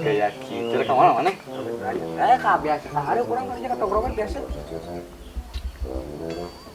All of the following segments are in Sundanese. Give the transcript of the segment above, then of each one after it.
Kayak gitu rek ka mana maneh? Eh, ka biasa. Ada kurang kerja ke tongkrongan biasa.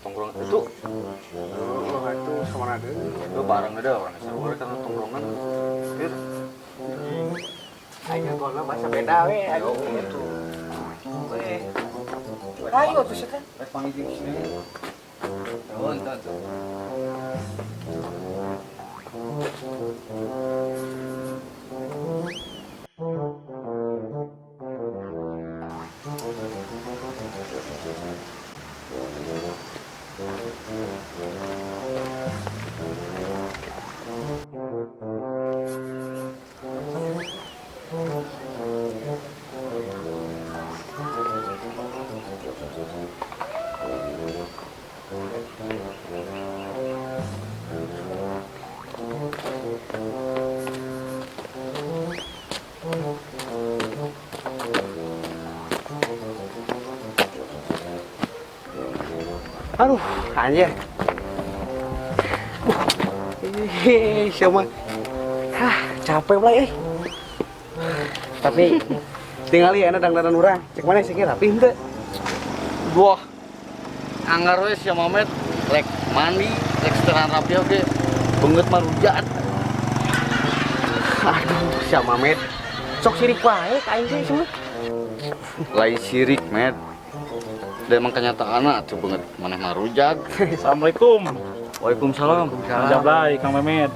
Tongkrongan itu Oh, itu sama ada. Lu bareng ada orang seru kan tongkrongan. Pir. Aing golna bahasa beda we. Yo gitu. Weh. Ayo tuh sih kan. Rek panggil sini. Oh, entar tuh. Aduh, anjir. Ih, siapa? Hah, capek lah eh. Tapi tinggal ya enak dangdanan urang. Cek mana sih rapi henteu? Wah. Anggar we sia Mamet rek mandi, rek setelan rapi oge. Beungeut mah rujat. Aduh, sia Mamet. Sok sirik wae ka aing sih semua. Lain sirik, Met. Dan emang kenyataan atuh beungeut maneh mah rujat. Assalamualaikum. Waalaikumsalam. Kang Jablay, Kang Memet.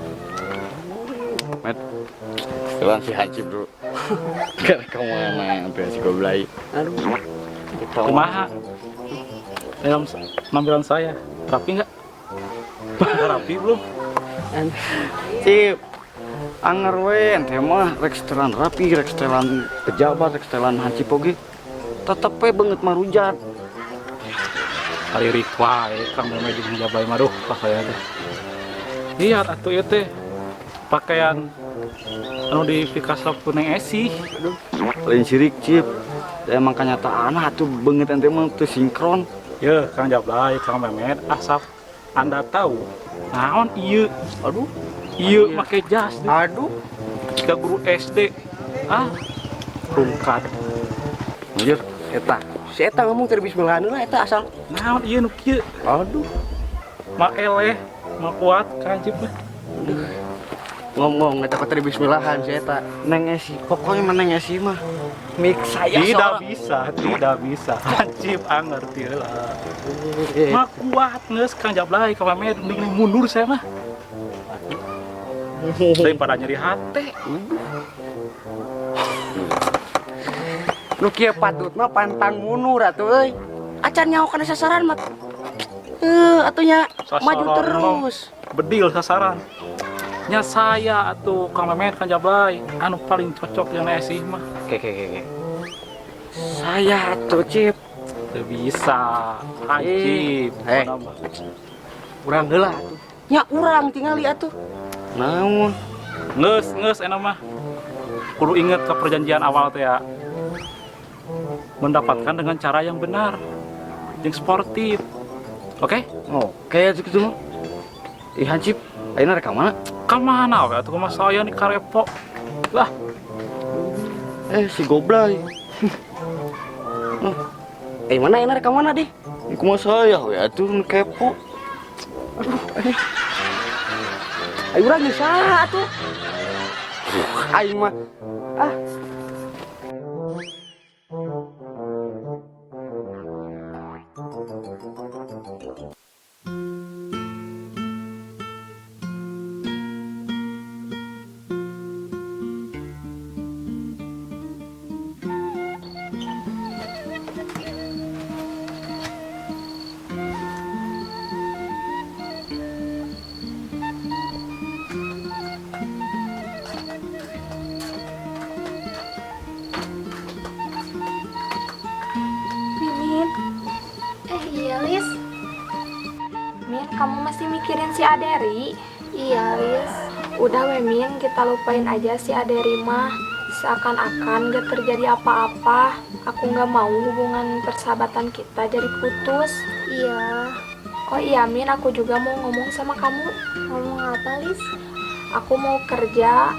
Met. Jalan si Hancip, Bro. Karena kamu mana sampai si Goblay. Aduh. Kumaha? Dalam penampilan saya rapi nggak? Rapi belum? Cip. Anger we ente mah rek setelan rapi, rek setelan pejabat, rek setelan hancip oge. Tetep we beungeut mah rujat. Kali wae Kang Memet jeung Jablay mah duh pas saya teh. Lihat atuh ieu teh pakaian anu di Picasso ku Neng Esi. Aduh, lain sirik, Cip. Da emang kenyataan atuh beungeut ente mah teu sinkron. Ye, Kang Jablay, Kang Memet, asap Anda tahu naon ieu? Aduh, Ieu make jas deh. Aduh. Ke guru SD. Ah, rungkad. Anjir. Eta. Si eta ngomong teu bismillah lah eta asal. Naon ieu nu kieu? Aduh. Ma eleh, ma kuat Kang Hancip mah. Ngomong eta teu bismillahan si eta. Neng Esi, pokoknya mah Neng Esi mah mik saya Tidak seorang. bisa, tidak bisa. Hancip anger ti heula. Ma kuat geus Kang Jablay, Kang Memet mending mundur saya mah. Daripada nyeri hati. Nu kieu patut mah pantang mundur atuh euy. Acan nyaho kana sasaran mah. Atuh nya maju terus. Bedil sasaran. Nya saya atuh Kang Memet, Kang Jablay anu paling cocok jeung Esi mah. Oke oke oke. Saya atuh, Cip. Teu bisa. Hancip. Eh. Urang heula atuh. Nya urang tingali atuh. Naon? Ngeus, ngeus enak mah. Kudu inget ke perjanjian awal teh ya. Mendapatkan dengan cara yang benar, yang sportif. Oke? Oke, gitu mah. Ih, Hancip, ayeuna rek ka mana? Ka mana we atuh kumaha saya nih karepo. Lah, Si Goblay. Mana enak ka mana deh? Kumaha saya we atuh nu kepo. Aduh, ayo urang geus saha atuh? Aing mah ah. Mimin. Iya, Lis. Min, kamu masih mikirin si Aderi? Iya, Lis. Udah we, Min, kita lupain aja si Aderi mah. Seakan-akan gak terjadi apa-apa. Aku gak mau hubungan persahabatan kita jadi putus. Iya. Oh iya, Min, aku juga mau ngomong sama kamu. Ngomong apa, Lis? Aku mau kerja.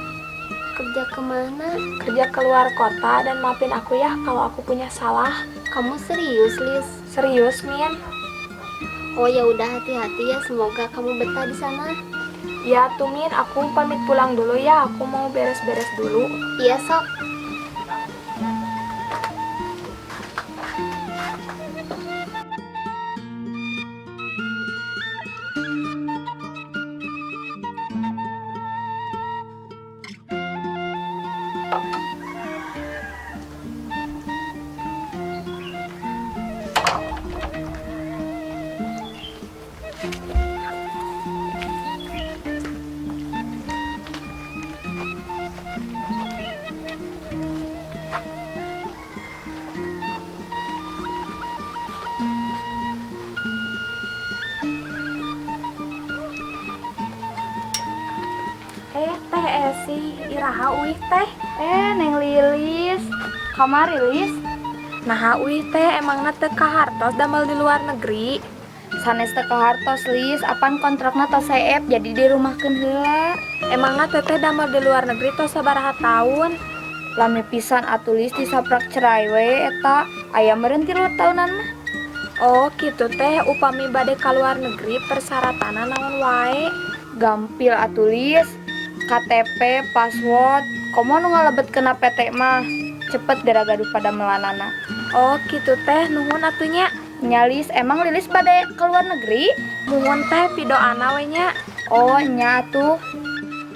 kerja kemana? Kerja keluar kota dan maafin aku ya kalau aku punya salah. Kamu serius, Lis? Serius, Min. Oh ya udah, hati-hati ya, semoga kamu betah di sana. Ya tuh Min, aku pamit pulang dulu ya. Aku mau beres-beres dulu. Iya sok. Teh Esi, iraha uih teh. Neng Lilis, kamari Lis. Nah uih teh emangna teu kahartos damel di luar negeri. Sanes teu kahartos Lis, apan kontrakna tos seep jadi dirumahkeun heula. Emangna teteh damel di luar negeri tos sabaraha taun? Lami pisan atuh Lis, disaprak cerai we eta aya meureun 3 tahunan mah. Oh gitu teh, upami bade ka luar negeri persyaratanna naon wae? Gampil atuh Lis, KTP, password, komo nu ngalebet kena PT mah cepet geura gaduh pada melanana. Oh gitu teh, nuhun atuh nya. Nya Lis, emang Lilis bade ke luar negeri? Muhun teh pidoana we nya. Oh nya atuh.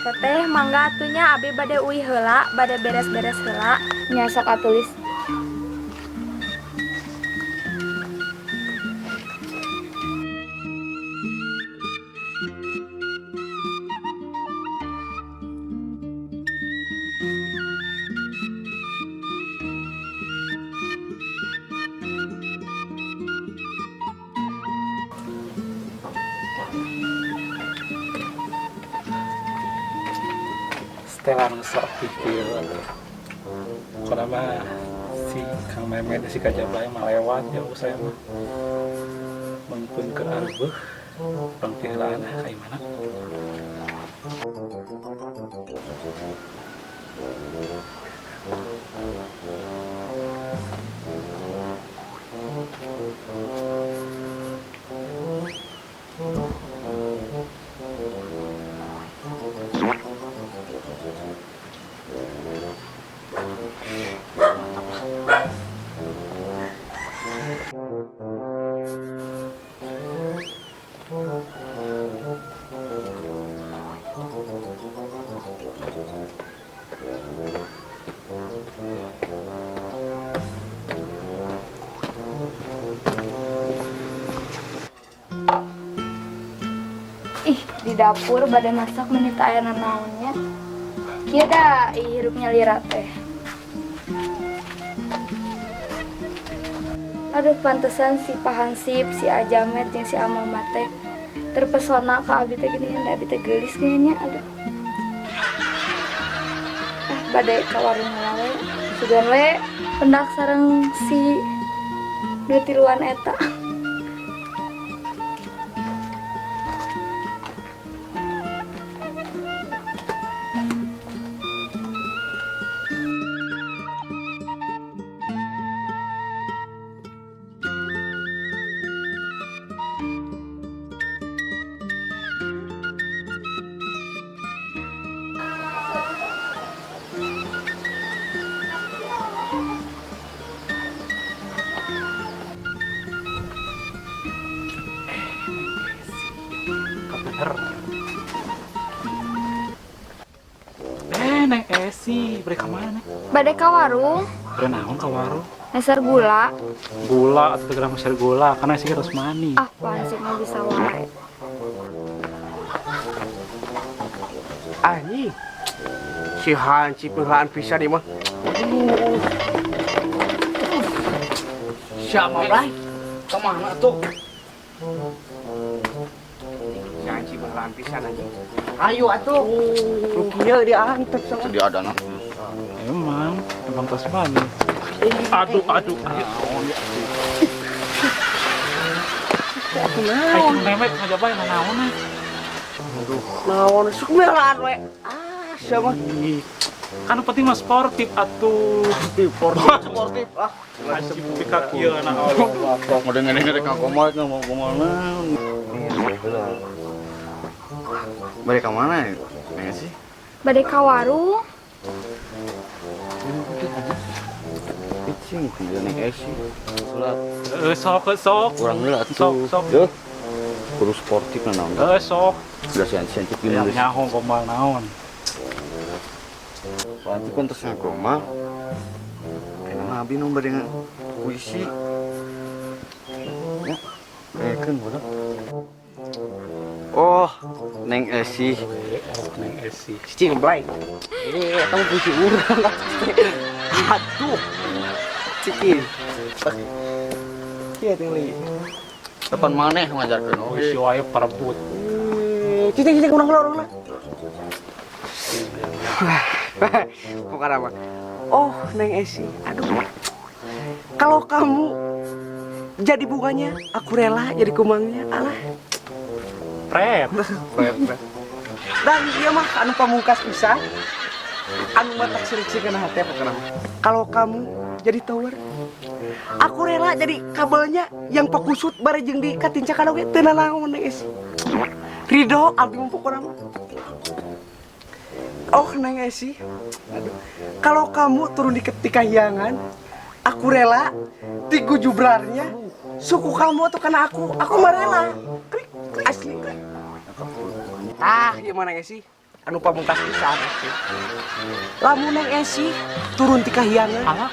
Teteh mangga atuh nya, abi bade uih heula, bade beres-beres heula. Nya sok atuh Lis. Setelan sok pikir kalau mah si Kang Memet si Kajablay mah lewat ya saya mah mengpun ke arbeuh pangpihelaan ka imana. Ih, di dapur bade masak menit aya nanaonnya. Kieu da ih hirupnya lira teh. Aduh, pantesan si Pahansip, si Ajamet, jeung si Amama teh terpesona ka abi teh gini, da abi teh geulis kayaknya. Aduh. Bade ka warung heula we. Sugan we pendak sareng si nu tiluan eta. Neng Esi, bade ka mana Neng? Bade ka warung. Bade naon ka warung? Meser gula. Gula atau geura meser gula, karena sih harus manis. Ah, apaan sih mah bisa wae. Anjing. Si Hanci peulaan pisan ieu mah. Siapa, Bray? Kemana tuh? Si Hanci peulaan pisan anjing. Ayo atuh. Lu kieu diantep sama. Sedih ada nah. Emang, emang tos manis. Aduh, aduh, aduh. Ayo memek ngajabay naon ah. Aduh, naon sok melaan we. Ah, siapa? Kan nu penting mah sportif atuh. Sportif, sportif ah. Hansip di kaki na Allah. Mau dengerin Kang Komal ngomong kemana? Balik ke mana ya? Neng sih? Bade ka warung. Cing, tinggal Neng Esi. Surat. Sok sok. Kurang heula atuh. Sok sok. Duh. Kudu sportif nah naon. Sok. Udah sian-sian cik Yang gini. nyaho Komal naon. Berarti kan terus Komal. Kayaknya mah abi nu bade puisi. Ya, kayakeun bodoh. Oh, Neng Esi. Oh, Neng Esi. Cicing blay. Ini eta mah puisi urang. Aduh. Cicing. Kieu tinggali. Depan maneh ngajarkeun oge. Puisi wae perebut. Cicing cicing urang heula urang heula. Pokoknya mah. Oh, Neng Esi. Aduh. Kalau kamu jadi bunganya, aku rela jadi kumangnya. Alah. Pret. Dan dia mah anu pamungkas pisan. Anu matak sirik kana hate pokokna mah. Kalau kamu jadi tower, aku rela jadi kabelnya yang pakusut bare jeung di katincakan oge teu nanaon Neng Esi. Ridho abdi mah pokokna mah. Oh Neng Esi, aduh. Kalau kamu turun di kahyangan, aku rela tigu jubrarnya suku kamu atau karena aku mah rela. Krik, asli. Ah, gimana Neng Esi? Anu pamungkas pisan. Lamun Neng Esi turun ti kahyangan, Alah,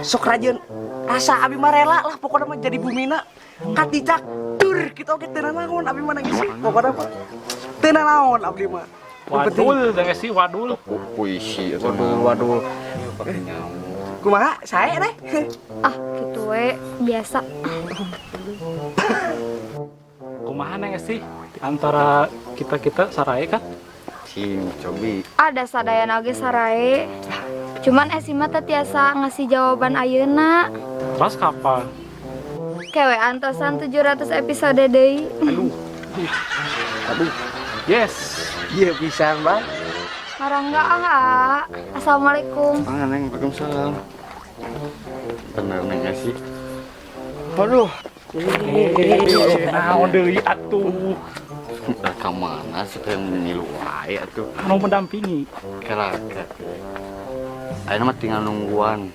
sok rajin rasa abi mah rela lah pokoknya mah jadi bumina katicak tur kita oge teu nanaon abi mah Neng Esi pokoknya mah teu nanaon abdi mah. Wadul Neng Esi, wadul. Puisi Wadul, wadul. Pakai nyamuk. Kumaha sae deh. Ah, gitu we, biasa. Kumaha Neng Esi? Antara kita-kita sarae kan? Cing, cobi. Ada sadayana oge sarae. Cuman Esi mah teu tiasa ngasih jawaban ayeuna. Terus kapan? Kewe antosan 700 episode deui. Aduh. Aduh. Yes. Iya bisa, Bang. Marangga ah, ah. Assalamualaikum. Ah, Neng, waalaikumsalam. Bener Neng Esi. Aduh. Naon deui atuh. Udah ka mana sih kayak ngilu wae atuh. Anu mendampingi. Kela kela. Ayeuna mah tinggal nungguan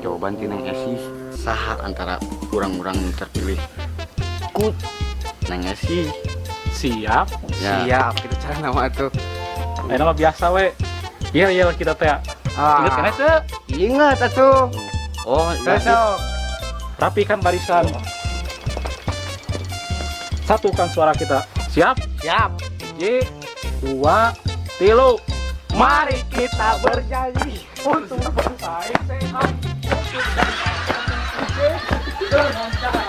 jawaban ti Neng Esi. Saha antara urang-urang nu terpilih? Ku Neng Esi. Siap. Ya. Siap, kita cara nama tuh. Ayeuna mah biasa we. Iya iya kita teh. Ah. Ingat kan teh? Ingat atuh. Oh, iya. Besok. Rapikan barisan. Satukan suara kita. Siap? Siap. Hiji, dua, tilu. Mari kita bernyanyi Untuk bersaing sehat. Untuk dengan cara